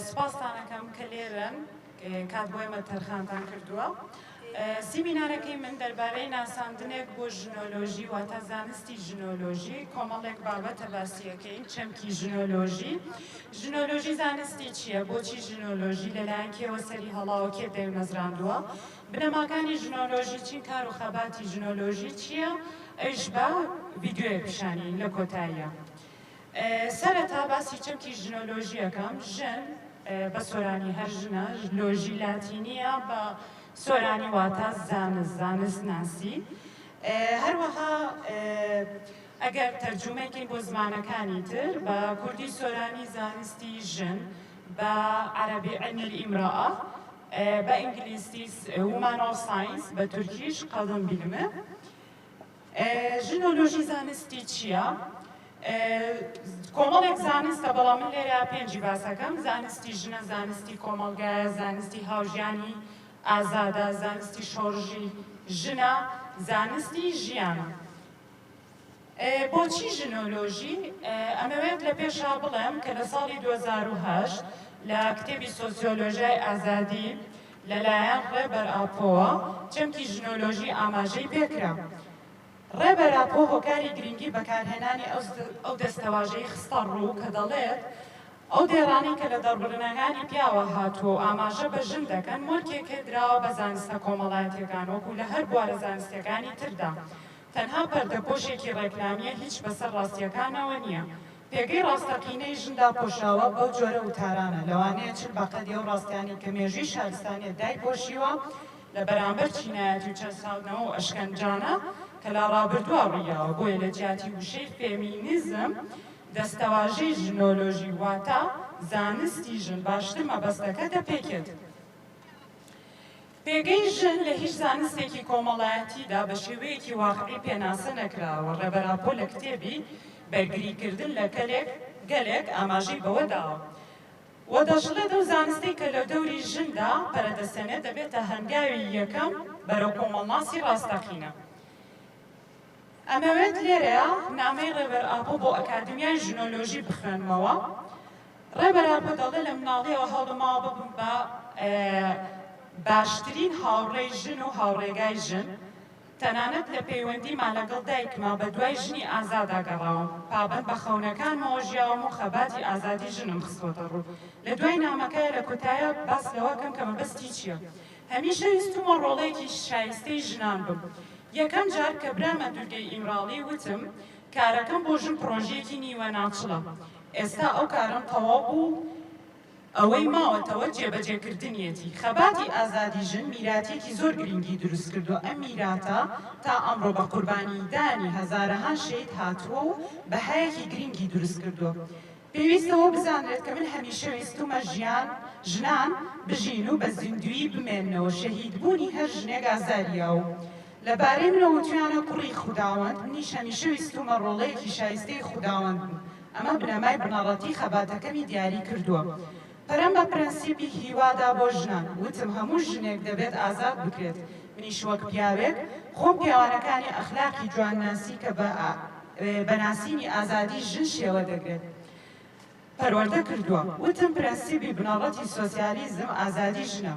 سوپاستان ئەکەم کە لێرەن کات بۆ ئێمە تەرخانتان کردووە. سیمینارەکەی من دەربارەی ناساندنێک بۆ ژنۆلۆژی واتە زانستی ژنۆلۆژی کۆمەڵێک بابەتە باسیەکەین چەمکی ژنۆلۆژی ژنۆلۆژی زانستی چییە بۆچی ژنۆلۆژی لەلایەن کێوە سەری هەڵاوە کێ دایمەزراندووە بنەماکانی ژنۆلۆژی چین کار و خەباتی ژنۆلۆژی چییە ئەویش بە ڤیدیۆیەک پیشانی لە کۆتاییە. سەرەتا باسی چەمکی ژنۆلۆژی ئەکەم، ژن بە سۆرانی هەر ژنە، لۆژی لاتینییە بە سۆرانی واتە زانست، زانست ناسی. هەروەها ئەگەر تەرجومەی کەین بۆ زمانەکانی تر بە کوردی سۆرانی زانستی ژن، بە عەرەبی علم الامرأە، بە ئینگلیزی Woman of Science، بە تورکیش Kadın Bilimi. ژنۆلۆژی زانستی چییە؟ کۆمەڵێک زانستە بەڵام من لێرە پێنجی باسەکەم زانستی ژنە زانستی کۆمەڵگایە زانستی هاوژیانی ئازادە زانستی شۆڕژی ژنە زانستی ژیانە. بۆچی ژنۆلۆژی؟ ئەمەوێت لە پێشا بڵێم کە لە ساڵی 2008 لە کتێبی سۆسیۆلۆژیای ئازادی لەلایەن ڕێبەر ئاپۆوە چەمکی ژنۆلۆژی ئاماژەی پێکرا. ڕێبەر ئاپۆ هۆکاری گرنگی بەکارهێنانی ئەو دەستەواژەی خستە ڕوو کە دەڵێت، ئەو دێڕانەی کە لە دەربڕینەکانی پیاوە هاتووە و ئاماژە بە ژن دەکەن، مۆرکێکێ دراوە بە زانستە کۆمەڵایەتییەکان وەکو لە هەر بوارە زانستییەکانی تردا تەنها پەردەپۆشێکی ڕێکلامییە هیچ بەسەر ڕاستییەکانەوە نییە. پێگەی ڕاستەقینەی ژن داپۆشراوە بەو جۆرە وتارانە، لەوانەیە چل بەقەدی ئەو ڕاستیانەی کە مێژووی شارستانیەت دایپۆشیوە، لە بەرامبەر چینایەتی و چەساندنەوە و ئەشکەنجانە کە لە ڕابردووا ڕوویداوە، بۆیە لە جیاتی وشەی فێمینیزم دەستەواژەی ژنۆلۆژی واتە زانستی ژن باشتر مەبەستەکە دەپێکێت. پێگەی ژن لە هیچ زانستێکی کۆمەڵایەتیدا بە شێوەیەکی واقعی پێناسە نەکراوە، ڕێبەر ئاپۆ لە کتێبی، بەرگریکردن لە کەلێک، گەلێک، ئاماژەی بەوە داوە و دەشڵێت ئەو زانستەی کە لە دەوری ژندا پەرەدەسێنێت دەبێتە هەنگاوی یەکەم بەرەو کۆمەڵناسی ڕاستەقینە. ئەمەوێت لێرەیا نامەی ڕێبەر ئاپۆ بۆ ئەکادیمیای ژنۆلۆژی بخوێنمەوە. ڕێبەر ئاپۆ دەڵێ لە مناڵیەوە هەوڵماوە ببم بە باشترین هاوڕێی ژن و هاوڕێگای ژن، تەنانەت لە پەیوەندیما لەگەڵ دایکما بە دوای ژنی ئازادا گەڕاوم، پابەند بە خەونەکانمەوە ژیاوم و خەباتی ئازادی ژنم خستووەتە ڕوو. لە دوای نامەکەیا لە کۆتاییا باس لەوە کەم کە مەبەستی چییە. هەمیشە ویستوومە ڕۆڵەیەکی شایستەی ژنان بم. یەکەم جار کە برامە دوورگەی ئیمراڵی وتم کارەکەم بۆ ژن پڕۆژەیەکی نیوە ناچڵە. ئێستا ئەو کارەم تەواو بوو و ئەوەی ماوەتەوە جێبەجێکردنیەتی. خەباتی ئازادی ژن میراتیەکی زۆر گرینگی دروست کردووە، ئەم میراتە تا ئەمڕۆ بە قوربانیدانی هەزارەها شەهید هاتووە و بەهایەکی گرینگی دروست کردووە. پێویستە ئەوە بزانرێت کە من هەمیشە ویستوومە ژیان، ژنان بژین و بە زیندوویی بمێننەوە، شەهیدبوونی هەر ژنێک ئازارییە و لە بارەی منەوە وتویانە کوڕی خوداوەند، منیش هەمیشە ویستوومە ڕۆڵەیەکی شایستەی خوداوەند بم، ئەمە بنەمای بنەڕەتی خەباتەکەمی دیاری کردووە. پەرەم بە پرەنسیپی هیوا دا بۆ ژنان، وتم هەموو ژنێک دەبێت ئازاد بکرێت، منیش وەک پیاوێک خۆم پێوانەکانی ئەخلاقی جوانناسی کە بە بە ناسینی ئازادی ژن شێوە دەگرێت پەروەردە کردووە، وتم پرەنسیپی بنەڕەتی سۆسیالیزم ئازادی ژنە.